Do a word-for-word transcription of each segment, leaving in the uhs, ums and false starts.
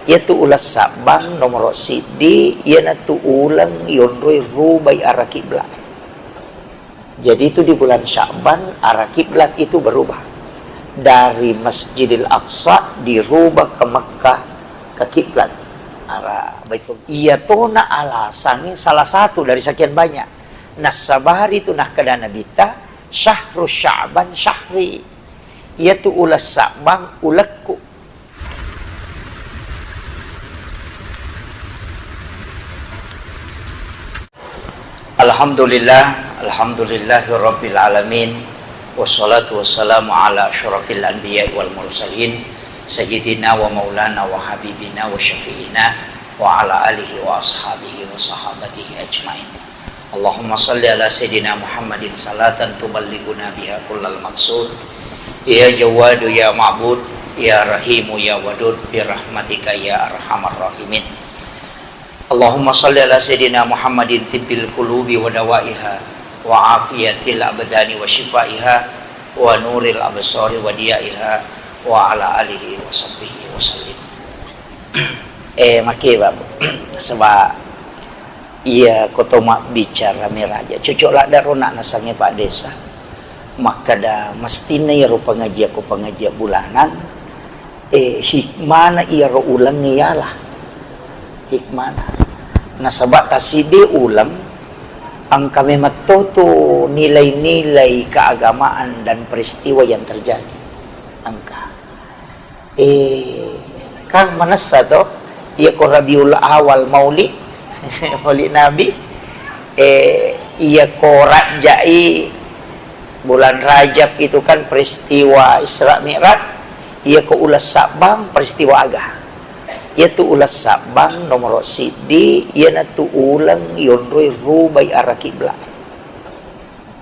Iyatu uleng Sa'ban nomoro siddi, iyanatu uleng yonroi rubai arah kiblat. Jadi itu di bulan Sya'ban, arah kiblat itu berubah. Dari Masjidil Aqsa dirubah ke Mekkah, ke kiblat, arah Baitul. Iyatona alasannya salah satu dari sekian banyak. Nassabari itu nakkeda Nabitta, "Syahru Sya'ban syahri." Iyatu uleng Sa'ban ulekku. Alhamdulillah, alhamdulillahi rabbil alamin, wassalatu wassalamu ala asyrafil anbiya wal mursalin, sayyidina wa maulana wa habibina wa syafi'ina wa ala alihi wa ashabihi wa sahabatihi ajmain. Allahumma salli ala sayyidina Muhammadin salatan tuballighuna biha kullal maqsud. Ya Jawwadu ya Ma'bud, ya Rahimu ya Wadud, bi rahmatika ya arhamar rahimin. Allahumma salli ala sayyidina Muhammadin tibbil qulubi wa dawaiha, wa afiyatil abdani wa shifaiha, wa nuril absari wa diyaiha, wa ala alihi wa sahbihi wa sallim. Eh, makkeda, Bapak. Sebab iya ko to mabbicara meraja, cocok ladde ro nak nasengnge Pak Desa. Makkeda mestinna iyaro pengajian ko pengajian bulanan, eh, hikmana iyaro uleng iyalah. Hikmana. Nasaba tasiddi uleng engka memang to tu nilai-nilai keagamaan dan peristiwa yang terjadi. Engka. Eh, kan manessa to, iya ko Rabiul Awal Maulid, Maulid Nabi, eh, iya ko Rajai, bulan Rajab itu kan peristiwa Isra Mi'raj, iya ko uleng Sabbang peristiwa aga. Iyatu uleng Sabbang nomoro siddi, iyanatu uleng yonroi rubai arah kiblat.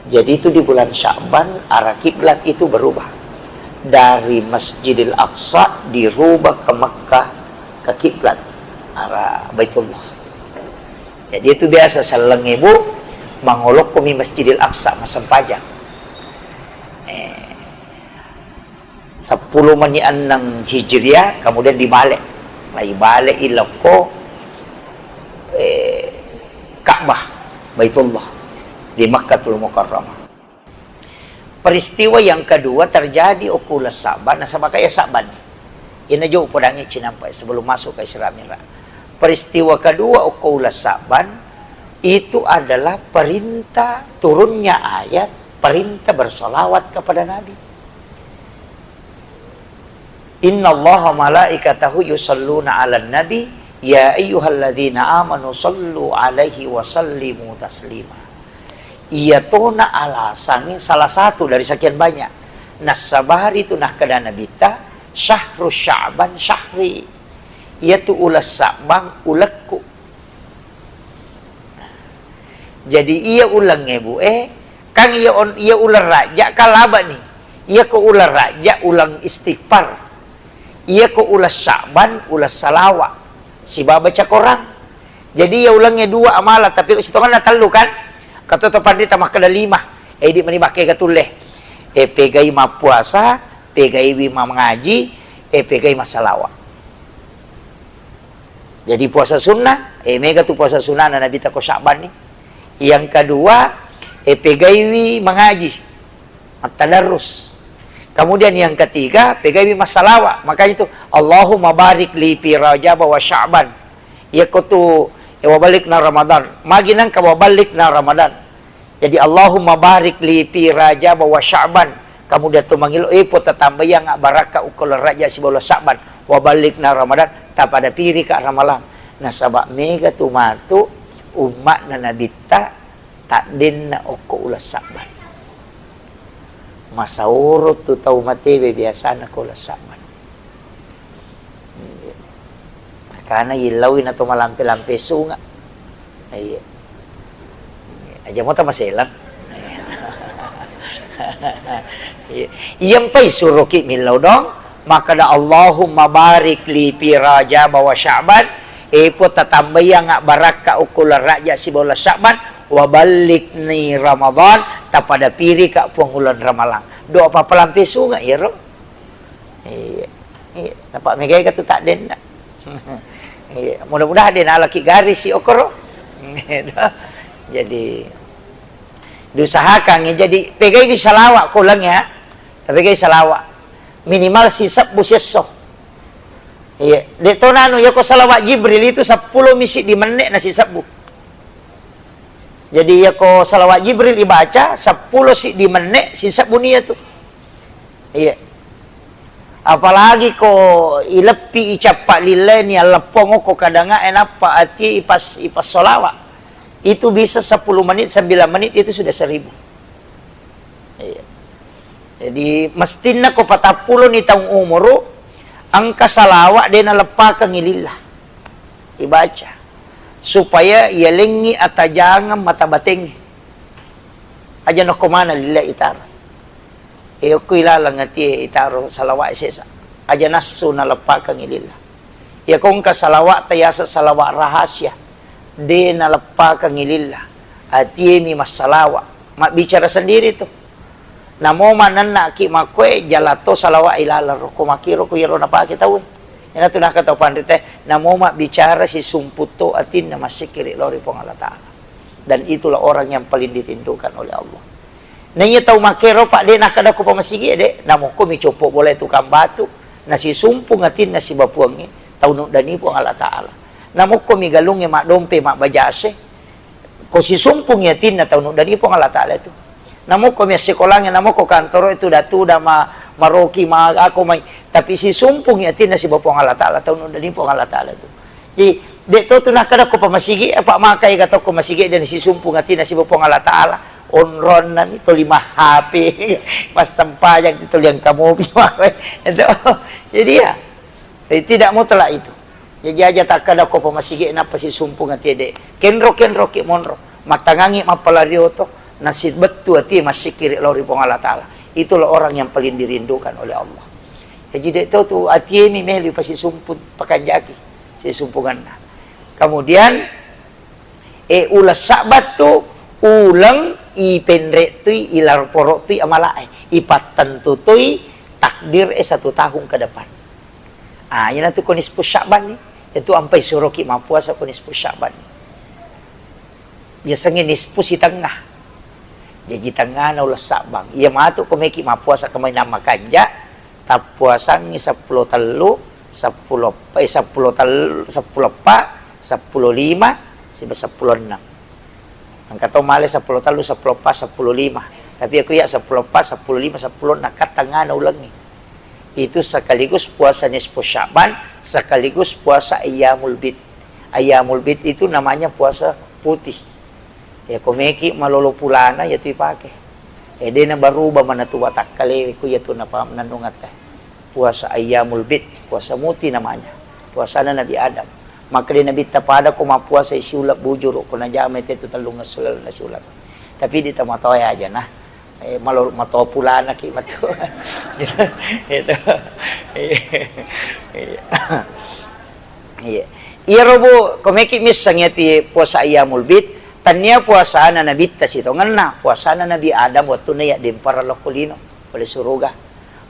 Jadi itu di bulan Sya'ban, arah kiblat itu berubah. Dari Masjidil Aqsa dirubah ke Mekkah, ke kiblat, arah Baitullah. Jadi itu biasa sellengnge, Bu, mangolokkomi Masjidil Aqsa, massempajang. Eh, seppulo menit enneng Hijriah, kemudian dibalik. Nah, ibalik ilokko, eh, Ka'bah, Baitullah, di Makkatul Mukarramah. Peristiwa yang kedua terjadi okko uleng Saban, nasaba kaya Saban. Ina jo upodangi cinampa sebelum masuk ke Isra Mi'raj. Peristiwa kedua okko uleng Saban itu adalah perintah turunnya ayat perintah bersolawat kepada Nabi. Innallaha malaikatahu yusalluna 'alan nabi, ya ayyuhalladzina amanu sallu 'alaihi wa sallimu taslima. Iyatona alasangnge salah satu dari sekian banyak. Nassabari tu nakkeda Nabitta, "Syahru Sya'ban syahri." Iyatu uleng Sabbang ulekku. Jadi iya ulengnge, Bu, eh, kan iya on-, iya uleng Rajab kan laba ni. Iya ko uleng Rajab uleng istighfar. Iya ko uleng Sya'ban uleng salawa. Sibawa baca Quran. Jadi iya ulengnge dua amala, tapi sitongenna tellu kan? Katoto panrita makkeda lima. Eh, idi meni makkega tulle. Eh, pegai mappuasa, pegaiwi mangaji, eh, pegai massalawa. Jadi puasa sunnah, eh, mega tu puasa sunnah na Nabitta ko Sya'ban ni. Yang kedua, eh, pegaiwi mangaji, mattadarrus. Kemudian yang ketiga, pegaiwi massalawa. Makanya itu, Allahumma barik li fi Rajab wa Sya'ban. Iya ko tu, eh, wa balikna Ramadan. Magi nangka wa balikna Ramadan. Jadi, Allahumma barik li fi Rajab wa Sya'ban. Kemudian tu mangilo, eh, Puang, tatambaiangnga barakka okko uleng Rajab sibawa uleng Sya'ban. Wa balikna Ramadan, tapada pirika Ramalang. Nasaba mega tu matu umma'na Nabitta taddenna okko uleng Sya'ban. Masaoro tu tau matewe biasana ko uleng Sya'ban. Makana illaui na to malampe-lampe sunga. Iya. Aja mo tamaselang. Iya. Iyampai suroki millau dong. Makkeda Allahumma barik li fi Rajab wa Sya'ban. Eh, Puang, tatambaiangnga barakka okko uleng Rajab sibawa uleng Sya'ban. Wa ballighni Ramadan. Tapada pirika Puang uleng Ramalang. Doa pappalampe sunga iyaro. Iya. Iya, napa megai ka tu taddenna. Iya, mudah-mudahan de' nalaki garisi okoro. Gitu. Jadi, diusahakan ya. Jadi, pegaiwi salawa' ko uleng ya. Tapi pegai salawa'. Minimal sisebbu siesso. Iya, de' to nanu, ya ko salawa' Jibril itu seppulo mi siddi menne' na sisebbu. Jadi, ya ko salawa' Jibril ibaca, seppulo siddi menne' sisebbu nia tu. Iya. Apalagi ko ileppi icappa' lillaini, alleppong ko kadangnga e nappa atie ipas-, ipassolawat. Itu bisa sepuluh menit, sembilan menit itu sudah seribu. Iya. Jadi, mestinna ko patappulo ni taung umuru, engka salawat de' naleppakengngi lillah. Ibaca. Supaya yalengngi atajangeng mata batengnge. Aja nokko maneng lillah itaro. E, okko ilaleng atie itaro salawat sesa. Aja nassu naleppakengngi lillah. Iya ko engka salawat ta yaseng salawat rahasia. De' naleppakengngi lillah. Atie mi massalawa'. Mabbicara sendiri tu. Namo manenna'ki makkoe jalato salawat ilaleng ro ko makkiro ko iyaro napake tauwe. Iyana tu naka tau panrita, namo mabbicara sisumpu to atinna massikkiri lao ri Puang Allah Ta'ala. Dan itulah orang yang paling dirindukan oleh Allah. Naiya tau makkero, Pak, de' nakkeda ko pamasigi, de', namokko mi coppo bola tukang batu, nasisumpung atinna sibawa Puangnge, tau nuddani Puang Allah Ta'ala. Namokko mi galungnge maddompe, mabbajase, ko sisumpung atinna tau nuddani Puang Allah Ta'ala itu. Namokko mi assikolangnge, namokko kantoro itu datu da ma-, maroki ma ako mai, tapi sisumpung atinna sibawa Puang Allah Ta'ala, tau nuddani Puang Allah Ta'ala itu. Jadi, de' to tu nakkeda ko pamasigi, apa makai ga tokko masigi dan sisumpung atinna sibawa Puang Allah Ta'ala, onronna mi toli ma H P, massempajang toli engka mopi. Itu. Jadi ya, jadi tidak mutlak itu. Jadi aja takkeda ko pamasigi nappa sisumpung atie de'. Kenro-kenro ki monro. Mattangangi mappalari oto, nasibettu atie massikkiri lao ri Puang Allah Ta'ala. Itulah orang yang paling dirindukan oleh Allah. Jadi de' to tu atie mi melu pasisumpung pakanjaki. Sisumpunganna. Kemudian, e, uleng Sa'ban tu, uleng ipenre' tui, ilarporo' tui amala e, ipattentu tui takdir e satu tahun ke depan. Ah, iyana tu ko nisfu Sya'ban ni, itu ampai suroki mappuasa ko nisfu Sya'ban ni. Biasanya nisfu sitengnga. Jaji tengngana uleng Sa'ban. Iya matu ko meki mappuasa kemainang makanja, tappuasangngi seppulo tellu, seppulo eppa, eh, seppulo tellu, seppulo eppa, seppulo lima, siba seppulo enneng. Engka to male seppulo tellu, seppulo eppa, seppulo lima. Tapi aku ya seppulo eppa, seppulo lima, seppulo enneng, kan tengngana ulengngi. Itu sekaligus puasa nisfu Sya'ban, sekaligus puasa ayyamul bid. Ayyamul bid itu namanya puasa putih. Ya, ko meki malolo pulana, ya tu ipake. Eh, de' nabaruba manatu watakkalewe ku iya tu napa-, nannungetta. Puasa ayyamul bid, puasa muti namanya. Puasana Nabi Adam. Makkeda Nabitta, pada ko mappuasa siuleng bujuru, ko najama te tu tellungesso lalenna siuleng. Tapi de' tamatoa aja nah. Eh, malo-, matoa pulana ki matu. Gitu. Gitu. Iya. Iya. Iya. Iyaro, Bu, ko meki misseng iya ti puasa ayyamul bid, tania puasana Nabitta sitongenna, puasana Nabi Adam wettunna yaddempareng lokko lino pole suruga.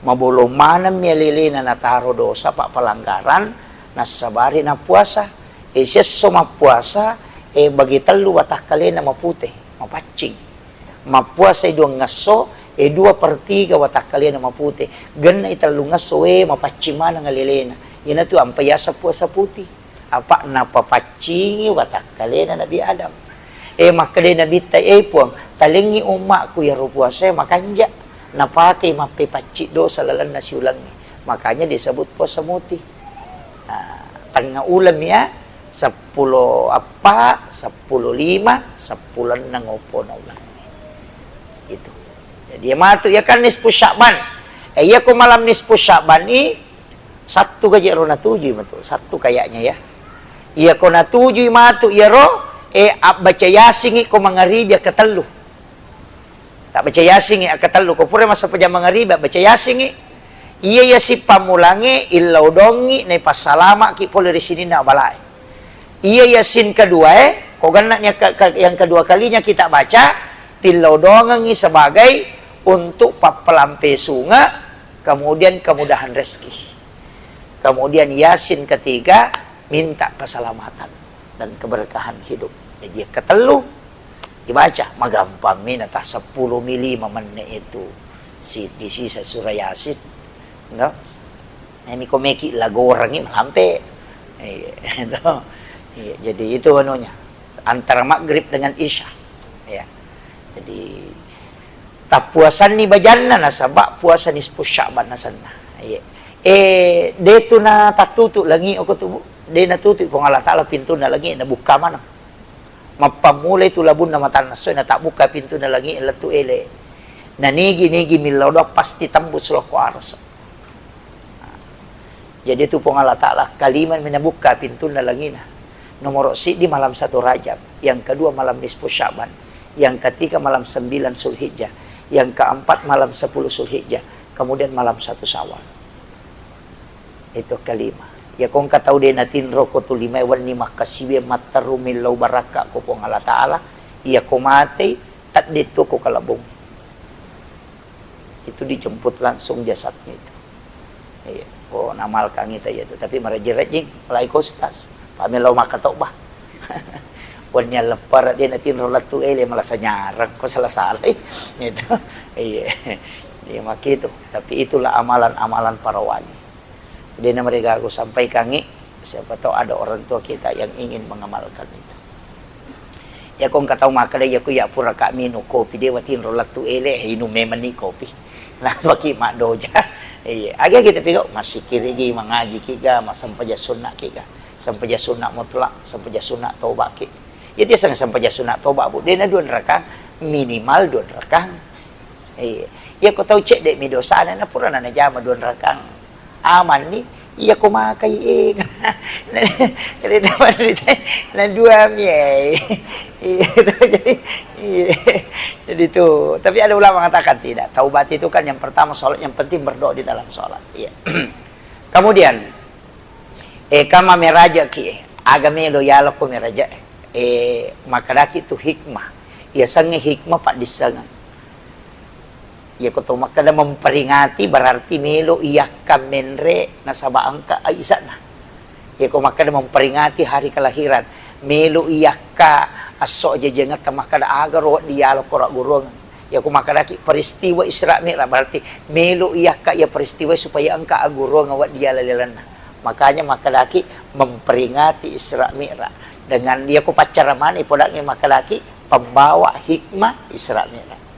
Mabolong maneng mi alelena nataro dosa, pa pelanggaran, nassabari nappuasa. E, siesso mappuasa, e, bagi tellu watakkalena mapute, mapaccing. Mappuasai duangngesso, e, dua per tiga watakkalena mapute. Gennai tellungngesso, we, mapaccing maneng alelena. Iyanatu ampai yaseng puasa putih. Apa napapaccingi watakkalena Nabi Adam. E, makkedai Nabitta, e, Puang, talengngi ummakku iyaro puasae makanja. Napakai mappepaccing dosa lalenna siulengnge. Makanya disebut puasa muti. Nah, tengnga uleng ya, seppulo eppa, seppulo lima, seppulo enneng oppona uleng. Itu. Jadi, iya matu, iya kan nisfu Sya'ban. Eh, iya ko malam nisfu Sya'ban i, Sattu gaji ro natujui matu, Sattu kayaknya ya. Iya ko natujui matu iyaro, eh, abbaca Yasingi ko mangaribi akkatellu. Tabbaca Yasingi akkatellu, ko pura massempajang mangaribi, abbaca Yasingi. Iya Yasin pammulangnge, illaudongngi, naipassalama'ki pole ri sininna abalae. Iya Yasin kedua e, ko genna'ni ke-, ke-, yang kedua kalinya kita baca, tillaudongengngi sebagai untuk pappelampe sunge, kemudian kemudahan rezeki. Kemudian Yasin ketiga, minta keselamatan dan keberkahan hidup. Jadi, yang ketellu, dibaca, magampang mi na ta seppulo mili mamenne itu si, di sisa surah Yasin, no? Ini ko meki lagorangi malampe. Iya, itu. Iya, jadi itu anunya. Antara maghrib dengan isya. Ya. Jadi, tappuasanni bajanna nasaba puasa nisfu Sya'ban nasenna. Iya. Eh, de tu na tattutu langi oko tu, Bu. De natutu Puang Allah Taala pintunna langi, nabukka maneng. Mappammulai tu labunna matanna essoe, natabbukka pintunna langi lettu ele. Nanigi-nigi millau doang pasti tembus lokko arasa. Jadi tu Puang Allah Taala kalima mi nabukka pintunna langina. Nomoro siddi malam satu Rajab, yang kedua malam nisfu Sya'ban, yang ketiga malam sembilan Zulhijjah, yang keempat malam sepuluh Zulhijjah, kemudian malam satu Syawal. Itu kelima. Iya ko engka tau de natinro ko tu lima wenni makkasiwiang matteru millau barakka ko Puang Allah Taala, iya ko matei, tadde tu ko kalebung. Itu dijemput langsung jasadnya itu. Iya, ko namalkangi ta iya tu. Tapi marejjing-rejjing, apalagi ko ustaz. Pamelo makkatobba. Wenni alleppara de natinro lettu ele, malasa nyarang, ko sala-salai. Gitu. Iya. Iya, makitu. Tapi itulah amalan-amalan para wali. De na mereka aku sampaikangi, siapa tahu ada orang tua kita yang ingin mengamalkan itu. Iya ko engka tau makkeda, iya ko iya pura ka minung kopi, de watinro lettu ele, eh, inung memenni kopi. Napaki maddoja. Iya, aga kita pigau, massikirigi, mangajiki ga, massempajang sunna ki ga. Sempajang sunna mutlak, sempajang sunna toba ki. Iya tiaseng sempajang sunna toba, Bu. De na dua rakang, minimal dua rakang. Iya. Iya ko tau cedde mi dosana, na pura na najama dua rakang. Amanni, iya ko makai, eh. Na, na, na dua mi, eh. Iya, jadi, iya. Jadi tu, tapi ada ulama mengatakan tidak. Taubat itu kan yang pertama sholat, yang penting berdoa di dalam sholat. Iya. Kemudian, eh, kama meraja ki, eh. Aga melo yalo ko meraja, eh. Eh, makkedaki tu hikmah. Iya sengnge hikmah paddissengeng. Iya ko to makkeda memperingati berarti melo iyakka menre nasaba engka isa'na. Iya ko makkeda memperingati hari kelahiran, melo iyakka esso ajajengetta makkeda aga ro wedding yalo ko ragguruang. Iya ko makkedaki peristiwa Isra Mi'raj berarti melo iyakka iya peristiwa supaya engka agguruang wedding yala lalenna. Makanya makkedaki memperingati Isra Mi'raj. Dengan iya ko paccaramani podangngi makkedaki pembawa hikmah Isra Mi'raj.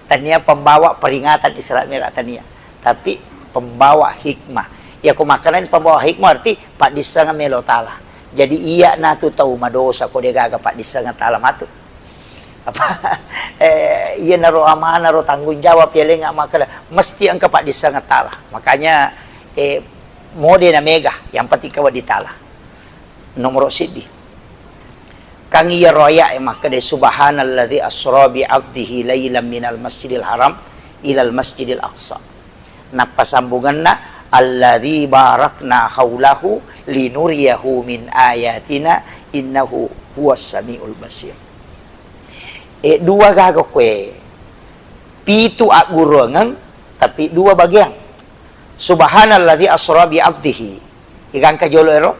Tania pembawa peringatan Isra Mi'raj tania, tapi pembawa hikmah. Iya ko makkedani pembawa hikmah berarti paddissengeng melo tala. Jadi iya natu tau madosa ko de gaga paddissengeng tala matu. Apa, eh, iya naro amanah ro tanggung jawab iya lenga makkeda mesti engka paddissengeng tala. Makanya, eh, mode na mega, yang penting ka wedding tala. Nomoro siddi. Kang iyaro aya'e makkeda, "Subhanalladzi asra bi 'abdihi lailan minal masjidil haram ilal masjidil aqsa." Nappasambungenna, "Alladzi barakna haulahu linuriyahu min ayatina innahu huwas samiul basir." E, dua gaga koe. Pitu agguruangeng, tapi dua bagiang. "Subhanalladzi asra bi 'abdihi." Igangka jolo ero,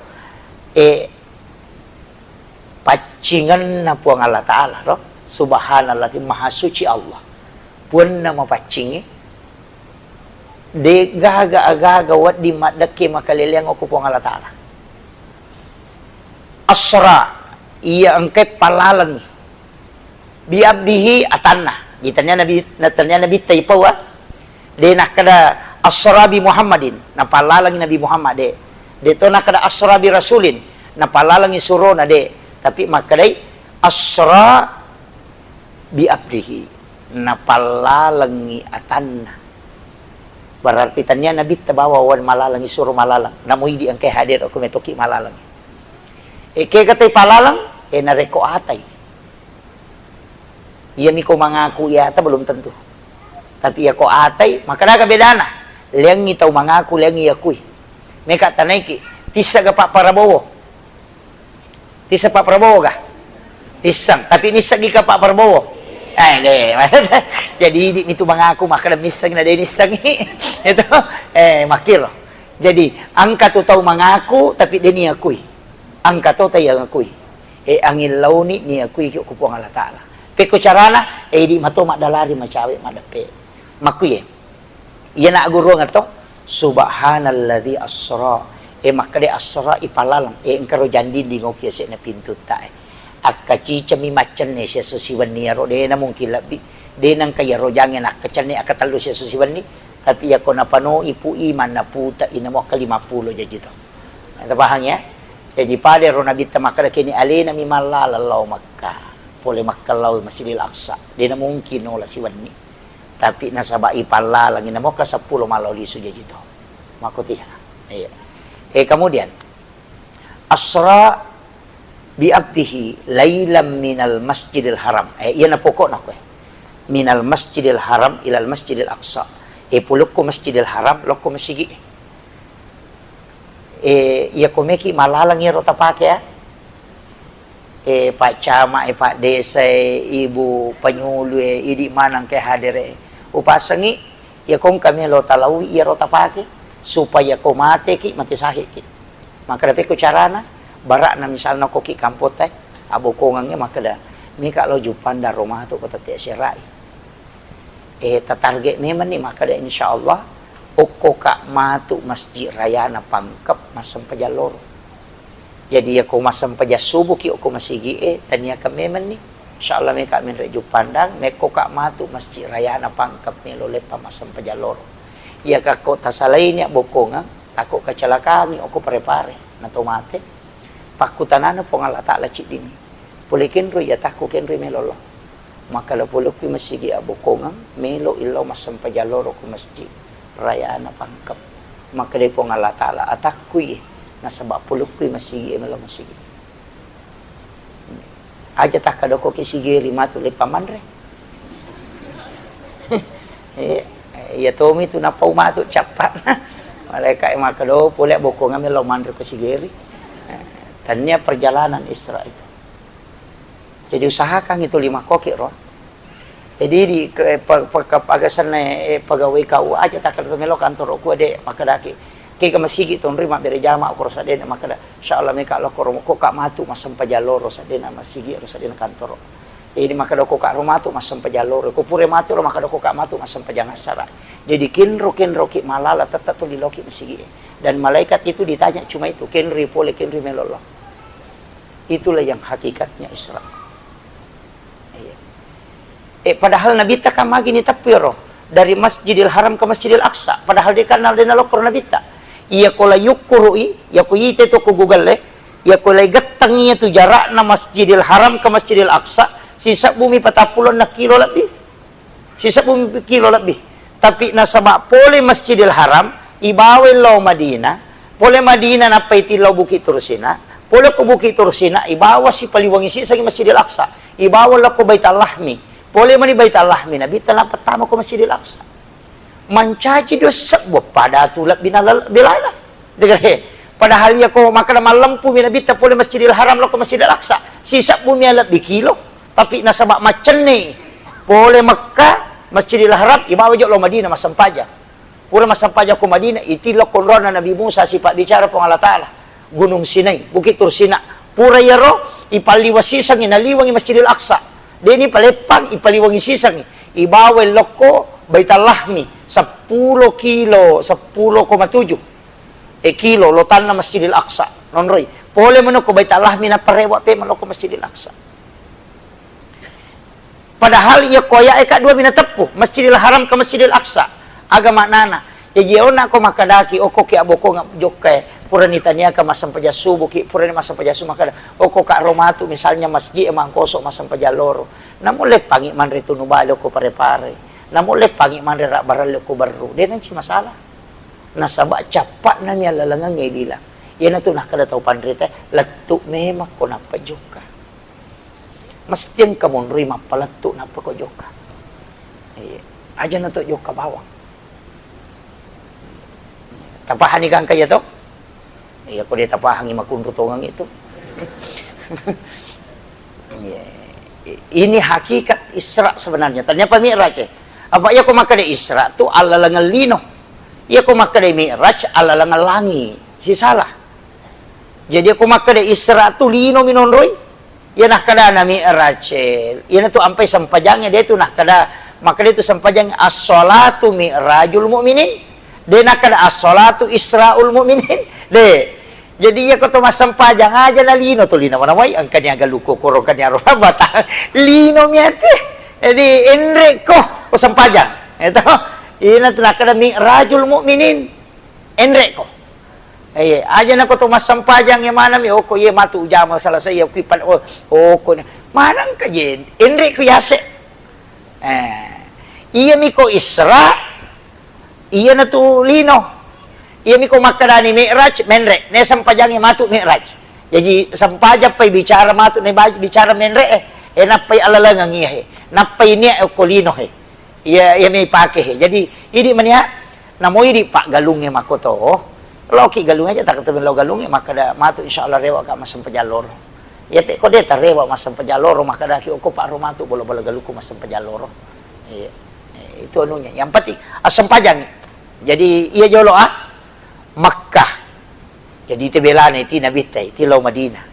e, paccingenna Puang Allah Ta'ala, ro. Subhanalladzi, Maha Suci Allah. Puanna mapaccingngi, de gaga agaga wedding maddekke makaleleang okko Puang Allah Ta'ala. Asra, iya engkai pallalengngi. Bi abdihi atanna. Jadi tania nabi, na tania nabitta ipaua. De nakkeda asra bi Muhammadin, napallalengngi Nabi Muhammad, de. De to nakkeda asra bi rasulin, napallalengngi surona, de. Tapi makkedai asra bi abdihi, napallalengngi atanna. Berarti tania nabitta bawa wan malalengngi suro malaleng. Namo idi engkai hadir okko metoki malalengngi. E, kega tai palaleng, e, narekko atai. Iyami ko mangaku iyata belum tentu. Tapi iya ko atai, makkedaka bedana. Leangngi tau mangaku, leangngi iyakui. Meka tanaiki, tissega Pak Prabowo. Tisseng Pak Prabowo ga? Tisseng, tapi nisseggi ka Pak Prabowo? Eh, de. Jadi idi mitu mangaku, makkeda misseng na de nissengi. Itu, eh, makkiro. Jadi, engka tu tau mangaku, tapi de niakui. Engka to taiyangakui. E, angin launi niakui ki ko Puang Allah Ta'ala. Pekko carana, e, idi mato maddalari macawe maddeppe. Makkuye. Iyana agguruang to, subhanalladzi asra. E, makkeda asra ipalaleng. E, engkaro janding dingoki yase'na pintu ta e. Akkacicami maccenne siesso siwenni iyaro, de namungkin lebbi. De nengka iyaro jange nakkacenne akkatellu siesso siwenni. Tapi iyako napanoi pu iman naputa inamo akka lima pulo jaji to. Tapahang ya? Jaji pada ero Nabitta makkeda kini alena mi mallala lao Makkah. Pole Makkah lao Masjidil Aqsa. De namungkin nola siwenni. Tapi nasaba ipallalangi namoka seppulo malao lisu jaji to. Makotiha. Iya. E, kemudian asra bi abdihi lailam minal Masjidil Haram. E, iya na pokokna koe. Minal Masjidil Haram ilal Masjidil Aqsa. E, pulukku Masjidil Haram, lokko masigi. E, iya komeki malalang iyaro tapake ya. E, Pak Camat e, Pak Desa e, Ibu Penyuluh e, idi maneng ke hadere e. Upasengi, iya kongka melo talaui iyaro tapake, supaya ko mateki, mate sahiki. Makkeda pekko carana, barakna misalna koki kampota e, abokongeng e makkeda, mika lo Juppandang ro matu ko tette serai. E, tatarget memang ni makkeda, insya Allah, okko ka matu Masjid Rayana Pangkep massempajang loro. Jadi, yako massempajang subuh ki okko masigi e, taniakan memang ni. Insya Allah, meka menre Juppandang, mekko ka matu Masjid Rayana Pangkep melo leppa massempajang loro. Iya kakko tasalai ni abbokongeng, takko kecelakaan ni okko Pare-Pare, nato mate. Pakkutanana Puang Allah Ta'ala ciddini. Pole kenro iya takku kenro melo lo. Makkeda polokkui masigi abbokongeng, melo illau massempajang loro ko Masjid Rayana Pangkep. Makkeda Puang Allah Ta'ala, atakkui, nasaba polokkui masigi e melo masigi. Aja takkadoko ki sigeri matu leppa manre. Eh, iya tomi tu napau matu cappa. Malaikat e makkeda, oh, pole abbokongeng melo manre ko sigeri. Eh, tania perjalanan Isra itu. Jadi usahakan itu lima koki ro. Jadi di ke, pe, pe, ke, aga senna, eh, pegawai K U A aja takkeda melo kantoro ku de makkedaki. Kega masigi tonri mabbere jama ko ro sadena makkeda. Insya Allah meka lo ko ro ko ka matu massempajang loro sadena masigi ro sadena kantoro. Jadi makkeda ko ka ro matu massempajang loro. Ko pure matu ro makkeda ko ka matu massempajang assara. Jadi kenro, kenro ki malala tetap tu liloki masigi. Dan malaikat itu ditanya cuma itu, kenri pole, kenri melo lo. Itulah yang hakikatnya Isra. Iya. Eh, padahal Nabitta kan magi ni teppi ro dari Masjidil Haram ke Masjidil Aqsa. Padahal dia kan de nalokko Nabitta. Iya ko la yukkuru'i, iya ko ite to ko Google e, iya ko la gettang iya tu jarakna Masjidil Haram ke Masjidil Aqsa, sisebbu mi patappulo enneng kilo lebbi. Sisebbu kilo lebbi. Tapi nasaba pole Masjidil Haram, ibawa lao Madinah, pole Madinah nappa itillau Bukit Tursina, pole ko Bukit Tursina, ibawa sipaliwangi sisangi Masjidil Aqsa, ibawa lao ko Baitul Lahmi, pole mani Baitul Lahmi, Nabitta nappa tama ko Masjidil Aqsa. Mancaji dua sebbu pada tu lebbi nala-, lebbi lala. Degare. Padahal iya ko makkeda mallempu mi Nabitta pole Masjidil Haram lao ko Masjidil Aqsa. Sisebbu mi lebbi kilo. Tapi nasaba maccenne pole Mekka, Masjidil Haram, ibawa jo lao Madinah massempajang. Pura massempajang ko Madinah, itillau konrona Nabi Musa sipabbicara Puang Allah Ta'ala. Gunung Sinai, Bukit Tursina. Pura iyaro, ipalliwa sisangi, naliwangi Masjidil Aqsa. Deni paleppang, ipaliwangi sisangi. Ibawa lokko Baitul Lahmi, seppulo kilo, seppulo koma tujuh. E, kilo lotanna Masjidil Aqsa, nonroi. Pole meno ko Baitul Lahmi, nappa rewa pe melo ko Masjidil Aqsa. Padahal iya ko aya'e ka dua mi nateppu, Masjidil Haram ke Masjidil Aqsa. Aga maknana? Jaji onna ko makkedaki, okko ki abokong jokka e, purani taniaka massempajang subuh ki, purani massempajang subuh makkeda, okko ka ro matu misalnya masjid e mangkoso massempajang loro. Namo leppangi manre tunu bale ko Pare-Pare. Namo leppangi manre rabbaralle ko Berru. De nanci masalah. Nasaba cappa'na mi allalengengnge bilang. Iyanatu nakkeda tau panrita, lettu memang ko nappa jokka. Mesti engka monroi mappalettu nappa ko jokka. Iya. Aja na to jokka bawang. Tapahani gangka iya to? Iya, ko de tapahangi makunru tongeng itu. Iya. Ini hakikat Isra sebenarnya. Tanya apa Mi'raj e? Apa iya ko makkeda Isra tu allalengeng lino. Iya ko makkeda Mi'raj allalengeng langi. Sisala. Jadi ko makkeda Isra tu lino mi nonroi. Iya nakkeda na Mi'raj. Iyana tu ampai sempajangnge de tu nakkeda, makkeda tu sempajangnge as-salatu mi'rajul mu'minin. De nakkeda as-salatu isra'ul mu'minin. De. Jadi iya ko to massempajang aja na lino tu lino mana wai engkani aga luko koro engkani aro bata. Lino mi ati. Jadi enre ko, ko sempajang. Itu. Iyana tu nakkeda mi'rajul mu'minin. Enre ko. Eh, aja nako to massempajang ya manami, oko iye matu ujama selesai ya kui pan-, oh, oko ni. Manang ka je, enre ku yase. Eh, iya miko Isra, iya natu lino. Iya miko makkadani Mi'raj, menre. Ne sempajangi matu Mi'raj. Jadi sempajang pai bicara matu ne ba-, bicara menre eh. Eh, nappai alalangang iya he. Nappai nia oko lino he. Iya, iya mei pake he. Jadi, idi mania, namo idi paggalungnge makkoto. Loki galung aja, tak ketemu lo galungnge, makkeda matu insya Allah rewa ka massempajang loro. Iya pe ko de tarewa massempajang loro, makkeda ki oko pak ro matu bola-bola galukku massempajang loro. Iya. Eh, itu anunya. Yang penting, assempajangi. Jadi, iya jolo ah, Makkah. Jadi, te belana iti Nabitta, iti lao Madinah.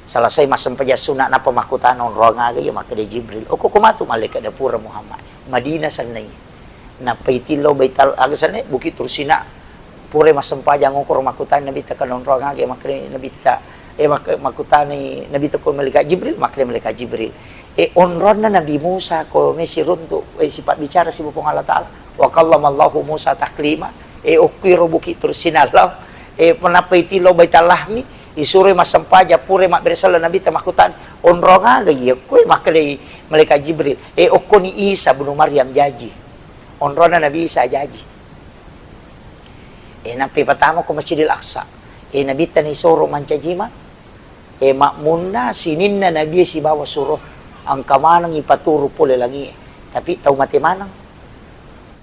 Selesai massempajang sunna, nappa makkutana onroang aga iya, makkeda Jibril, "Okko ko matu malaikat da pura Muhammad. Madinah sennai." Nappa iti lao Baital, aga sennai, Bukit Tursina. Pura massempajang okoro makkutana Nabitta, "Kana onroang aga iya?" Makkeda Nabitta, eh, mak-, makkutani Nabitta ko malaikat Jibril, makkeda malaikat Jibril. Eh, onronna Nabi Musa ko mesi runtu, eh, sipabbicara siba Puang Allah Taala. Wa kallamallahu Musa taklima. Eh, okkuiro Bukit Tursina lao. Eh, nappa iti lao Baitul Lahmi, isuroi massempajang, purai mabbere selleng Nabitta makkutana, "Onrong aga iya koe?" Makkedai malaikat Jibril, "Eh, okkoni Isa bunu Maryam jaji." Onronna Nabi Isa jaji. Eh, nappa ipatama ko Masjidil Aqsa. Eh, Nabitta naisoro mancaji ma. Eh, makmunna sininna Nabie sibawa suro, engka maneng ipaturu pole langie. Tapi tau mate maneng.